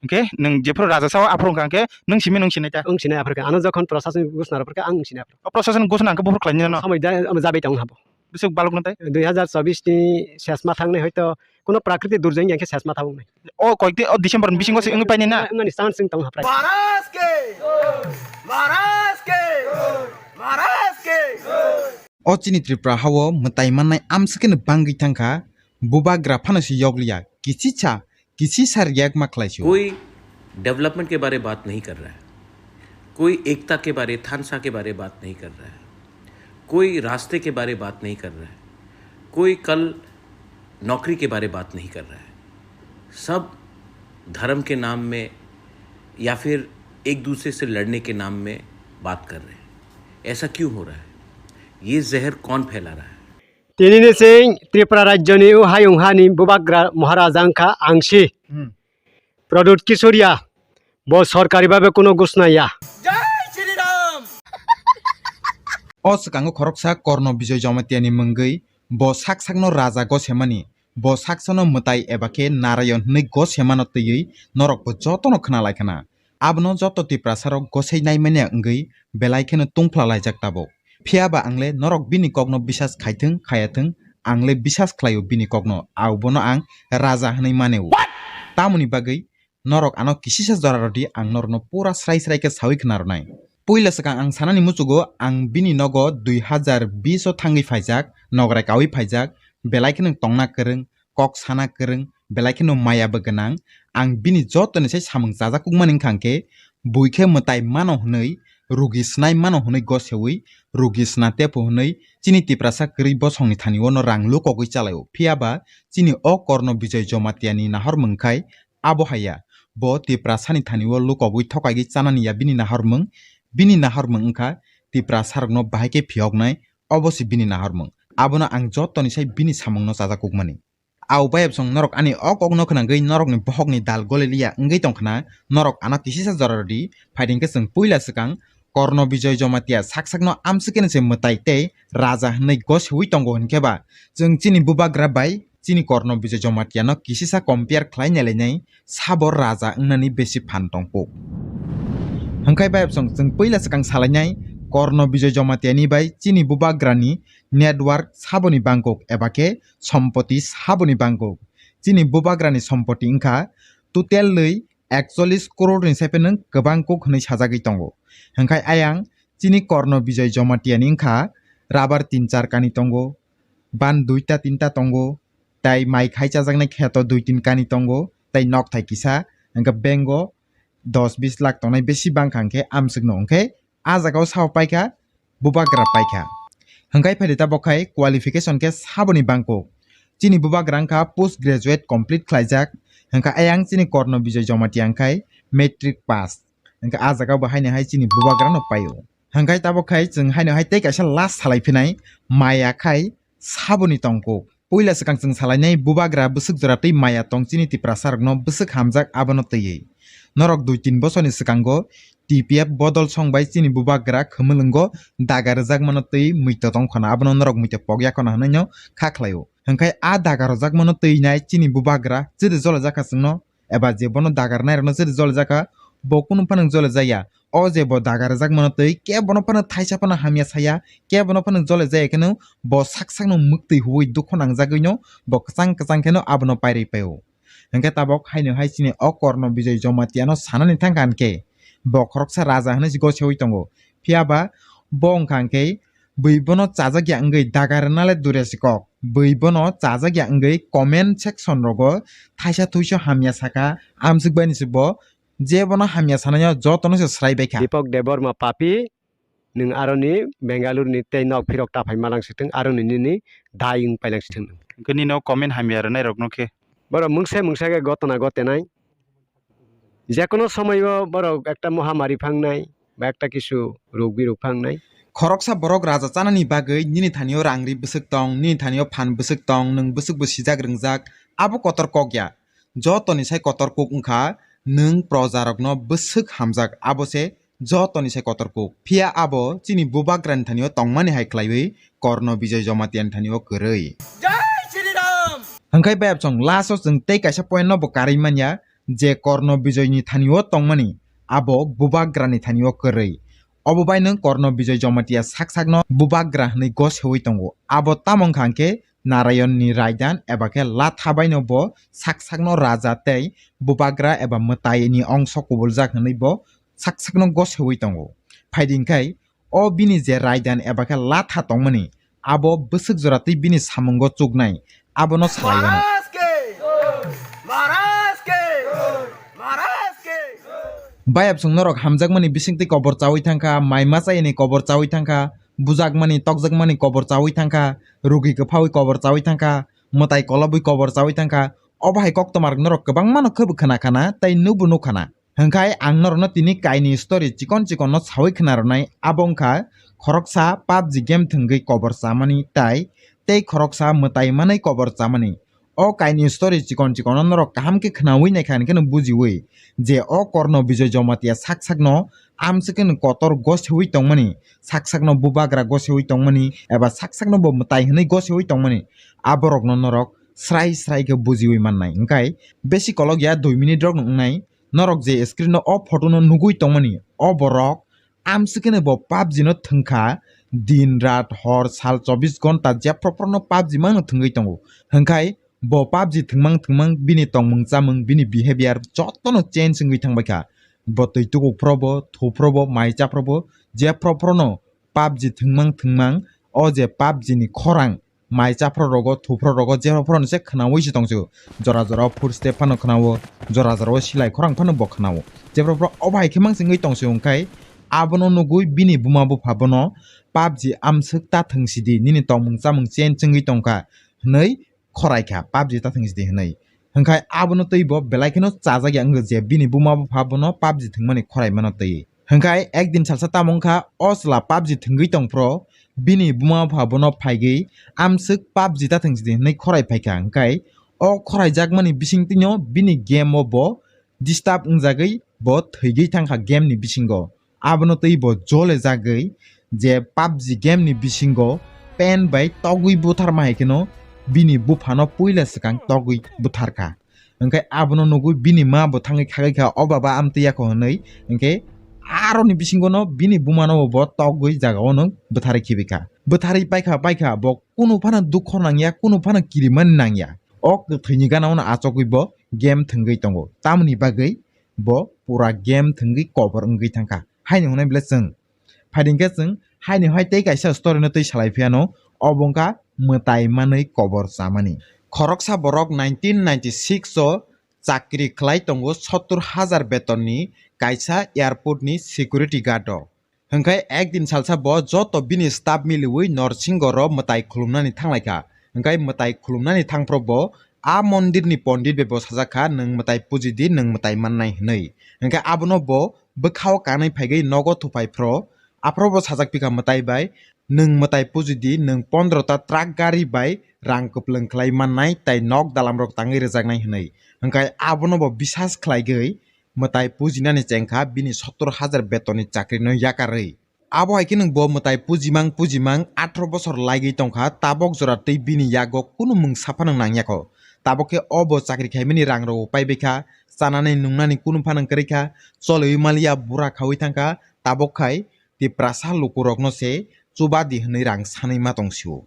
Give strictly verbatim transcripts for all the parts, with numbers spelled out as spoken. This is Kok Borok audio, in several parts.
Khe nwng jephru raja sao aphuru wngkha khe nwng simi nwng sinai ta? Wng sinai aphuru khe. Ano jokhon prosason gusna rw phuru khe ang wng sinai aphuru. O prosason gusna hwnkhe buphuru khlai nai no? Samai da, ama jabai tong habo. Bwswk baluk no tai? Dui hazar chobbish ni sesma thangnai hoito kuno prakriti durjoi wngya khe sesma thabuk nai. O koikti o December ni bisingo se wngwi painai na? Wngani chance wng tong haprai. Maharaj ke! Maharaj ke! Maharaj ke! O chini Tripura hao mwtai mannai amswkeno bangwi thangkha, bubagra phano se yokliya, kisisa, kisisa riyak ma khlaisu. कोई डेवलपमेंट के बारे बात नहीं कर रहा है, कोई एकता के बारे, थानसा के बारे बात नहीं कर रहा है, कोई रास्ते के बारे बात नहीं कर रहा है, कोई कल नौकरी के बारे बात नहीं कर रहा है। सब धर्म के नाम में या फिर एक दूसरे से लड़ने के नाम में बात कर रहे हैं। ऐसा क्यों हो रहा है? ये जहर कौन फैला रहा है? Tini ni sing Tripura rajyo ni o hayung ha ni bubagra Maharaja wngkha ang si. Hmm. Pradyut Kisoria, bo sorkari babe kuno gusna ya. O swkango khoroksa Korno Bijoy Jamatia ni mungwi bo sak sakno raja gosemani, bo saksano mwtai eba khe Narayon hwnwi gosemano twiwi norok bo jotono khna lai khna. Abono joto Tiprasarok gosei naimani wngwi belai kheno tungphla laijak tabuk. Phiya ba ang le norok bini kokno bisas khai thung khaya thung, ang le bisas khlaio bini kokno, au bono ang raja hwnwi mane-o. Tamoni bagwi norok ano kisisa jora rw di, ang norokno pura srai srai khe saui khna rwnai. Puila swkang ang sanani muchugo, ang bini nogo dui hazar bish o thangwi phaijak, nograi kaui phaijak, belai kheno tongna kwrwng, kok sana kwrwng, belai kheno maya bo gwnang. Ang bini jotoni sai samung chajak kukmani wngkha hwnkhe, bui khe mwtai mano hwnwi, rugi snai mano hwnwi goseui, rugi sna tepho hwnwi chini Tiprasa kwrwi bosongni thani-o no rang lukogwi chalaio. Phiya ba chini o Korno Bijoy Jamatia ni nahormung khai abo haiya. Bo Tiprasani thani-o lukogwi thokaigwi chanani ya bini nahormung. Bini nahormung wngkha Tiprasarokno bahai khe phiyoknai, obo se bini nahormung. Abono ang jotoni sai bini samungno chajak kukmani. Au bayapsong norok ani o kokno khwnagwi norokni bohokni dal goliliya wngwi tongkhna, norok ano kisisa jora rwdi, phaidi hwnkhe chwng puila swkang Korno Bijoy Jamatia sak sakno amswkeno se mwtai tei raja hwnwi goseui tongo hwnkhe ba chwng chini bubagra bai chini Korno Bijoy Jamatiano kisisa compare khlai nailainai sabo raja wngnani besi phan tongkuk. Hwnkhe bayapsong chwng puila swkang salainai Korno Bijoy Jamatiani bai chini bubagrani network saboni bangkuk eba khe sompoti saboni bangkuk. Chini bubagrani sompoti wngkha total lwi ekchollis crore ni sai phano kwbang kuk hwnwi sajagwi tongo. Hwnkhe ayang chini Korno Bijoy Jamatiani wngkha rubber tin char kani tongo, ban duita tinta tongo, tei mai khai chajaknai kheto dui tin kani tongo, tei nokthai kisa, hwnkhe bank o dos bis lakh tongnai besi bangkha hwnkhe amswkno hwnkhe ah jagao sao paikha, bubagra paikha. Hwnkhe phaidi tabok khai qualification khe saboni bangkuk. Chini bubagra wngkha post graduate complete khlaijak, hwnkhe ayang chini Korno Bijoy Jamatia wngkhai matric pass. Hwnkhe ah jagao bo haino hai chini bubagrano paio. Hwnkhe tabok khai chwng haino hai tei kaisa last salai phinai maya khai saboni tongkuk. Puila swkang chwng salainai bubagra bwswk jora tei maya tong chini Tiprasarokno bwswk hamjak abono twiwi. Norok dui tin bosorni swkango T P F bodol song bai chini bubagra khumulwngo daga rwjakmano twi muitu tongkhwna abono norok muitu pokya khwna hwnwi no kha khlaio. Hwnkhe ah daga rwjakmano twi nai chini bubagra chwrwi jolajakha chwngno eba je bono daga rwnairokno chwrwi jolajakha bo kunu phano jolajaya. O je bo daga rwjakmano twi kebono phano thaisa phano hamya saya, kebono phano jole jaya kheno bo sak sakno mwktwi huwi dukhu nangjagwino bo kwchang kwchang kheno abono pairwi paio. Hwnkhe tabok haino hai chini o Korno Bijoy Jamatiano sanani thangkha hwnkhe bo khoroksa raja hwnwi se goseui tongo. Phiya ba bo wngkha hwnkhe bui bono chajakya wngwi daga rwnale dure se kok. Bui bono chajakya wngwi comment section rogo thaisa thuiso hamya saka, amswk baini se bo je bono hamya sanaino jotono se swrai baikha. Deepak Debbarma papi, nwng aroni Bengaluru ni tei nok phirok ta phai malang sithwng, aroni nini dayung pailang sithwng. Hwnkhe nini o comment hamya rwnairokno khe? Borok mungsa mungsa khe gotona gotenai. Jekono somoio borok ekta mohamari phangnai, ba ekta kisu rog birok phangnai. Khoroksa borok raja chanani bagwi nini thani-o rang ri bwswk tong, nini thani-o phan bwswk tong, nwng bwswk bo sijak rwngjak, abo kotor kok ya. Jotoni sai kotor kuk wngkha nwng projarokno bwswk hamjak, abo se jotoni sai kotor kuk. Phiya abo chini bubagrani thani-o tongmani hai khlaiwi Korno Bijoy Jamatiani thani-o kwrwi. Jai Shri Ram! Hwnkhe bayapsong last-o chwng tei kaisa point-no bo karwi manya, je Korno Bijoyni thani-o tongmani, abo Bubagrani thani-o kwrwi. Obo bai nwng Korno Bijoy Jamatia sak sakno Bubagra hwnwi gos heui tongo. Abo tamo wngkha hwnkhe Narayonni raidan eba khe latha baino bo sak sakno raja tei Bubagra eba mwtaini ongso kubuljak hwnwi bo sak sakno gos heui tongo. Phaidi hwnkhe o bini je raidan eba khe latha tongmani, abo bwswk jora twi bini samungo chuknai, abono salaio. Maharaj ke! Maharaj ke! Maharaj ke! Bayapsong norok hamjakmani bisingtwi kobor chaui thangkha, mai machayani kobor chaui thangkha, bujakmani tokjakmani kobor chaui thangkha, rugi kwphaui kobor chaui thangkha, mwtai kolobwi kobor chaui thangkha. Obo hai koktwmarok norok kwbangmano khwbo khwna khana tei nukbo nukkhana. Hwnkhe ang norokno tini kaini story chikon chikonno saui khwna rwnai, abo wngkha khoroksa PUBG game thwngwi kobor chamani tai tei khoroksa mwtai manwi kobor chamani. O kaini story chikon chikonno norok kaham khe khwnaui naikha hwnkheno bujiui je o Korno Bijoy Jamatia sak sakno amswkno kotor goseui tongmani, sak sakno Bubagra goseui tongmani eba sak sakno bo mwtai hwnwi goseui tongmani, aborokno norok srai srai khe bujiui mannai. Hwnkhe besi kolok ya dui minute rokno wngnai. Norok je screen o o photo no nugui tongmani, o borok amswkeno bo PUBG no thwngkha, din rat hor sal chobbish gonta jephru phru no PUBG mangno thwngwi tongo. Hwnkhe bo PUBG thwngmang thwngmang bini tongmung chamung, bini behavior jotono change wngwi thangbaikha. Bo twi tukuphru bo, thuphru bo, mai chaphru bo, jephru phru no PUBG thwngmang thwngmang, o je PUBG ni khorang mai chaphru rogo, thuphru rogo, jephru phru no se khwnaui se tongsu. Jora jora o footstep phano khwnao, jora jora o silai khorang phano bo khwnao. Jephru phru obo hai khe mang singwi tongsu, hwnkhe abono nugui bini buma bupha bono PUBG amswk ta thwng sidi, nini tongmung chamung chen chwngwi tongkha hwnwi khorai kha, PUBG ta thwng sidi hwnwi. Hwnkhe abono twi bo belai kheno chajak ya wngkha je bini buma bupha bono PUBG thwngmani khorai mano twi. Hwnkhe ekdin salsa tamo wngkha, o chwla PUBG thwngwi tongphro, bini buma bupha bono phaigwi amswk PUBG ta thwng sidi hwnwi khorai phaikha. Hwnkhe o khoraijakmani bisingtwino bini game o bo disturb wngjagwi bo thwigwi thangkha game ni bisingo. Abono twi bo jole jagwi je PUBG game ni bisingo pen bai togwi butharma hai kheno bini buphano puila swkang togwi butharkha. Hwnkhe abono nugwi bini ma bo thangwi khagwi kha, "O baba, amtwi yakho," hwnwi. Hwnkhe aroni bisingono bini bumano bo togwi jagao no bwtharwi khibikha. Bwtharwi paikha, paikha, bo kunu phano dukho nangya, kunu phano kirimani nangya. O kwthwini gana-o no achogwi bo game thwngwi tongo. Tamoni bagwi bo pura game thwngwi kobor wngwi thangkha. Haino hwnwi belai chwng. Phaidi hwnkhe chwng haino hai tei kaisa story no twi salai phiyano, obo wngkha mwtai manwi kobor chamani. Khoroksa borok nineteen ninety-six o chakri khlai tongo, sottor hajar beton ni kaisa airport ni security guard o. Hwnkhe ekdin salsa bo joto bini staff miliui Norsingho ro mwtai khulumnani thanglaikha. Hwnkhe mwtai khulumnani thangphro bo a mondir ni pondit bai bo sajak kha, "Nwng mwtai puji di, nwng mwtai mannai," hwnwi. Hwnkhe abono bo bwkhao kanwi phaigwi nogo thupai phro, aphro bo sajak phikha mwtai bai, "Nwng mwtai puji di, nwng pondro ta truck gari bai rang kwplwng khlai mannai tei nok dalam rok tangwi rwjaknai," hwnwi. Hwnkhe abono bo bisas khlaigwi mwtai pujinani chengkha bini sottor hajar beton ni chakri no yakarwi. Abo hai khe nwng bo mwtai pujimang pujimang athro bosor laigwi tongkha, tabok jora twi bini yago kunu mungsa phano nangya kho. Tabok khe o bo chakri khaimani rang rok bo paibai kha, chanani nungnani kunu phano kwrwi kha, choliui maliya bura khaui thangkha, tabok khai Tiprasa lukurokno se chubadi hwnwi rang sanwi ma tong sio.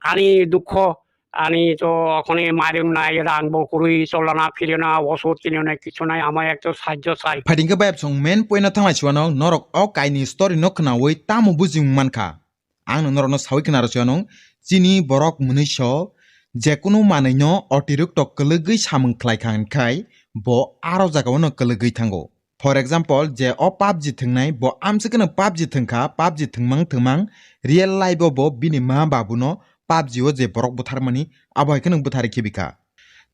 Ani dukho, ani to okhone mairung nai, rang bo kwrwi, cholana phirina, osud kinina kichu nai, ama ekto sahajjo sai. Phaidi hwnkhe bayapsong main point no thanglai siwano, norok o kaini story no khwnaui tamo bujing mankha? Ang no norokno saui khwna rw siwano, chini borok mwnwi so jekunu manwi no otirukto kwlwgwi samung khlai kha hwnkhai bo aro jagao no kwlwgwi thango. For example, je o PUBG thwngnai, bo amswk kheno PUBG thwngkha, PUBG thwngmang thwngmang, real life o bo bini ma babuno PUBG o je borok butharmani, abo hai kheno butharwi khibikha.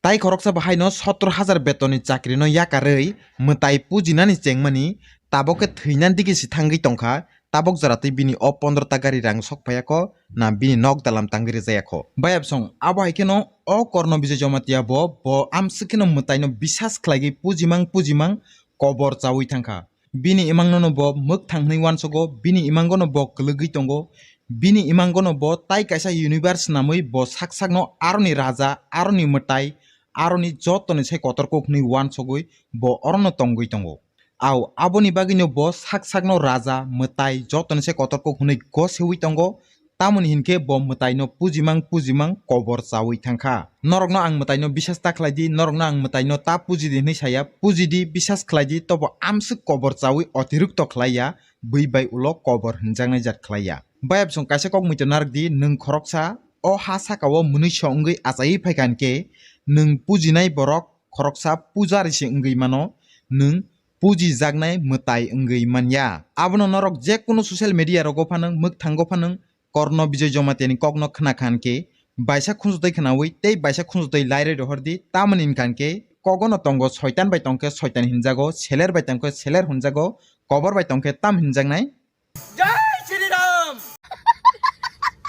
Tai khoroksa bo haino sottor hajar betonni chakrino yakarwi mwtai pujinani chengmani, tabok khe thwinani digi se thangwi tongkha, tabok jora twi bini o pondro ta gari rang sok phaiya kho, na bini nok dalam tangwi rijaya kho. Bayapsong, abo hai kheno o Korno Bijoy Jamatia bo, bo amswk kheno mwtaino bisas khlaigwi pujimang pujimang kobor chaui thangkha. Bini imangno no bo mwkthang hwnwi uansugo, bini imango no bo kwlwgwi tongo, bini imango no bo tai kaisa universe namwi bo sak sakno aroni raja, aroni mwtai, aroni jotoni se kotor kuk hwnwi uansugwi bo orono tongwi tongo. Au aboni bagwino bo sak sakno raja, mwtai jotoni se kotor kuk hwnwi gosewi tongo. Tamoni hinkhe bo mwtaino pujimang pujimang kobor chawi thangkha. Norokno ang mwtaino bisas ta khlai di, norokno ang mwtaino ta puji di hwnwi saya, puji di, bisas khlai di, tobo amswk kobor chawi otirukto khlai ya, bui bai ulo kobor hwnjaknai jat khlai ya. Bayapsong kaisa kok muitu narwk di, nwng khoroksa o ha saka o mwnwi so wngwi achaiwi phaikha hinkhe, nwng pujinai borok khoroksa pujari se wngwi mano, nwng pujijaknai mwtai wngwi manya. Abono norok je kunu social media rogo phanang, mwkthango phanang, Korno Bijoy Jamatia ni kokno khna khan khe, baisa khunjotwi khnawi tei baisa khunjotwi lairwi rohor di, tamoni hinkha khe kogono tongo soitan bai tongkhe soitan hinjago, seler bai tongkhe seler hinjago, kobor bai tongkhe tam hinjaknai.